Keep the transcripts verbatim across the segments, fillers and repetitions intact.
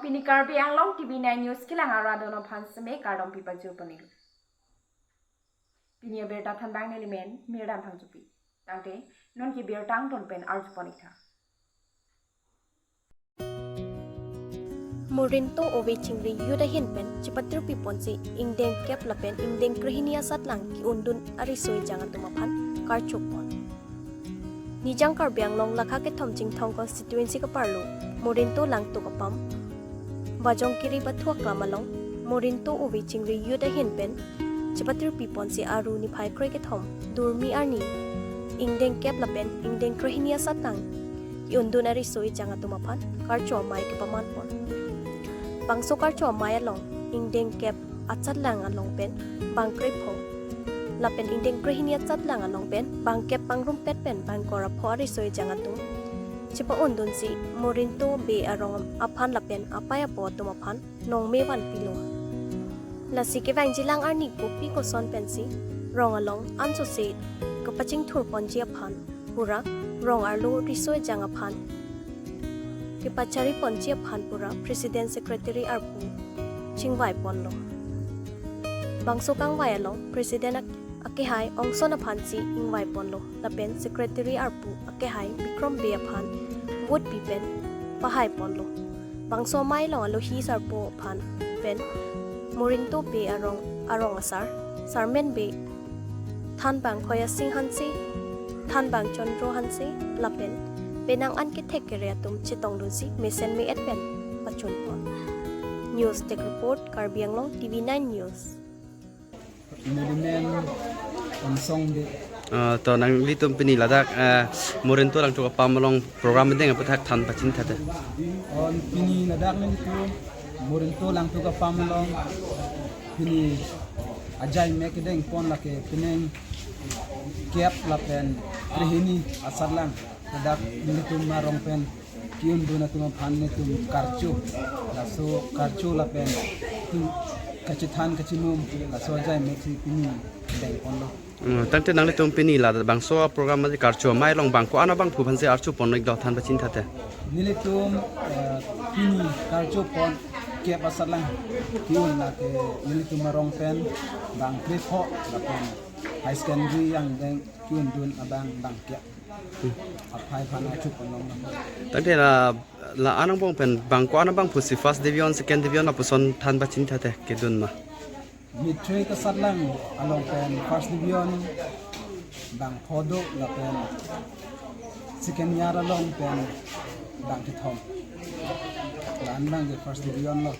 Pini Karbi Anglong T V nine News kelang arat atum aphan seme kardom pipajir pon-iklo. Pini abirta thanbang nelimen Mirdan Phangchopi. Tangte non ke birta angton pen arju pon-ik tha. Morinto Ove Chingri Youth ahin pen chepatrupi ponsi ingdeng kep lapen ingdeng krehini asatlang ke-undun ariso ejang atum aphan karcho pon. Nijang Karbi Anglong lakha kethom Chinthong constituency kaparlo Morinto Langtuk Apam, Bajongkiri Bathuaklam along Morinto Ove Chingri Youth ahin pen chepatrupi ponsi Aru niphai krekethom Durmi arni ingdeng kep lapen ingdeng krehini asatlang ke-undun ariso ejang atum aphan karcho amei kepaman pon. Bangso karcho amei along ingdeng kep asatlang along pen bang krepho lapen ingdeng krehini asatlang along pen bang kep pangrumpet pen bang kor apho ariso ejang atum chepa-undunsi Morinto Bey arong aphan lapen apei apo atum aphan nongme vanpilo. Lasi kevangjilang arni kopi koson pensi rong along ansose kapachingthur ponji aphan pura rong arlo riso ejang aphan kepachari ponji aphan pura President Secretary arpu chingvai ponlo. Bangso kangvai along President ak-, akehai Ongson aphansi ingvai ponlo lapen Secretary arpu akehai Bikrom Bey aphan vote pi pen pahai ponlo. Bangso amei along alohi sarpo aphan pen Morinto Bey arong, arong asar, Sarmen Bey, thanbang Khoya Sing Hanse, thanbang Chandro Hanse lapen penang an kethek kere atum chetongdunsi mesen me-et pen pachun pon. News Desk Report, Karbi Anglong T V nine News. Nelimen Ongson Bey. Ah, to nanglitum pini ladak, ah, Morinto Langtuk Apam along program deng aputhak than pachini tha te. On pini ladak nelitum Morinto Langtuk Apam along pini ajai mek kedeng pon lake penang kep lapen krehini asatlang ladak nelitum arong pen ke-undun atum aphan nelitum karcho, laso karcho lapen tu kachethan kachimum laso ajai meksi pini deng ponlo. Hmm, tangte nanglitum pini la bangso program ma karcho amei along bang ko-an abangphu aphansi archo pon-ik do than pachini tha te. Nelitum, eh, pini karcho pon kep asatlang ke-un lake nelitum arong pen bang krepho lapen high secondary angdeng ke-undun abang bang kep. Hmm. Aphai aphan archo ponlong. Tangte la, la-an angbong pen bang ko-an abangphusi first division, second division lapuson than pachini tha te kedun ma. Matric asatlang along pen first division bang pho do lapen second year along pen bang kethom. La-an abang ke first division lo.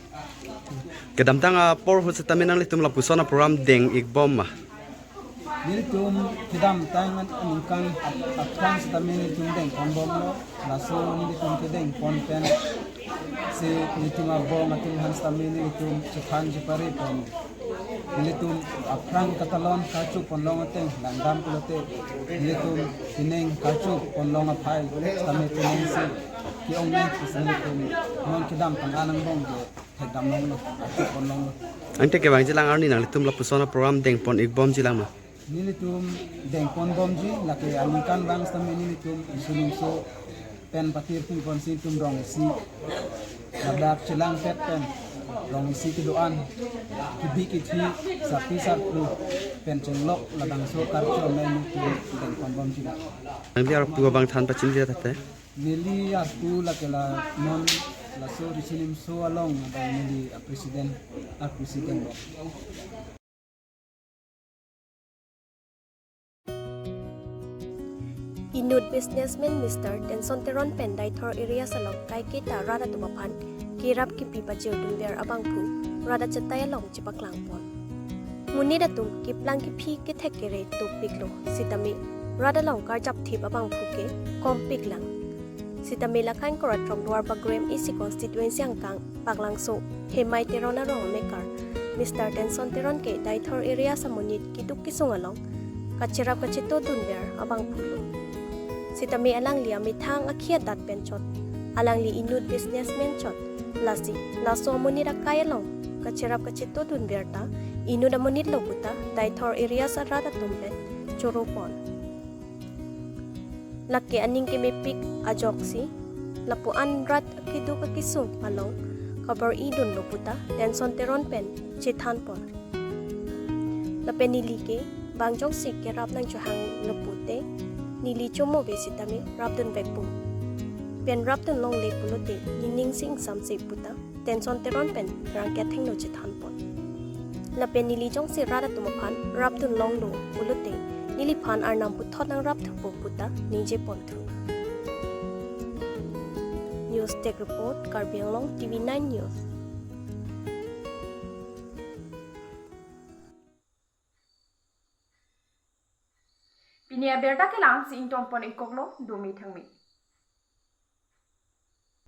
Kedamtang apor ahut setame nanglitum lapuson aprogram deng-ik bom ma? Nelitum kedamtang an aningkan ap-, aphrang setame nelitum deng pon bomlo, laso nelitum kedeng pon pen si nelitum abong atum aphan setame nelitum chethan chepare pon. Nelitum aphrang katalon karcho ponlong ateng langdam pulote nelitum penang karcho ponlong aphai setame penang si ke-ong ne si nelitum non kedamtang an angbong ke thekdam longlo, karcho ponlonglo. Tangte kevangjilang arni nanglitum lapuson aprogram deng pon-ik bomjilang ma? Nelitum deng pon bomji, lake aningkan vang setame nelitum insulin so pen patir pi ponsi nelitum rong isi ladak chelangpet pen rong isi kedo-an, kebi kethe, sarpi sarpo pen chenglok labangso karcho amei nelitum deng pon bomji la. Nangli arpu abang than pachini tha te. Neli arpu lake la non laso Risinimso along abang neli a-president, a-president lo. Inut businessman Mister Tenson Teron pen Deithor area along kaiketa rat atum aphan kerap kepi pajirdunver abangphu rat achetai along chepaklang pon. Monit atum keplang kephi kethek kere tokpiklo sitame rat along karjapthip abangphu ke kompiklang. Sitame la kangkor atrok Duar Bagrem A C constituency angkang Baklangso Hemai Teron arong amekar Mister Tenson Teron ke Deithor area amonit keduk kesung along kacherap kachetodunver abangphulo. Sitame alangli amethang akhi adat pen chot, alangli inut businessman chot, lasi laso amonit akai along kacherap kachetodunver ta inut amonit lo puta Deithor area arat atum pen choro pon. Lake aning kemepik ajoksi lapu-an rat akeduk akesung along khobor-i dunlo puta Tenson Teron pen chethanpon. Lapen neli ke bang jongsi kerap nangchohanglo pute neli chomove sitame rapdunvekpo. Pen rapdun longle pulote nening si ingsamse puta Tenson Teron pen rangket hingno chethanpon. Lapen neli jongsi rat atum aphan rapdun longlo pulote neliphan Arnam puthot nangrapthupo puta ningjeponthu. News Desk Report, Karbi Anglong T V nine News. Pini abirta kelang si ingtonpon ikoklo, dome thangme.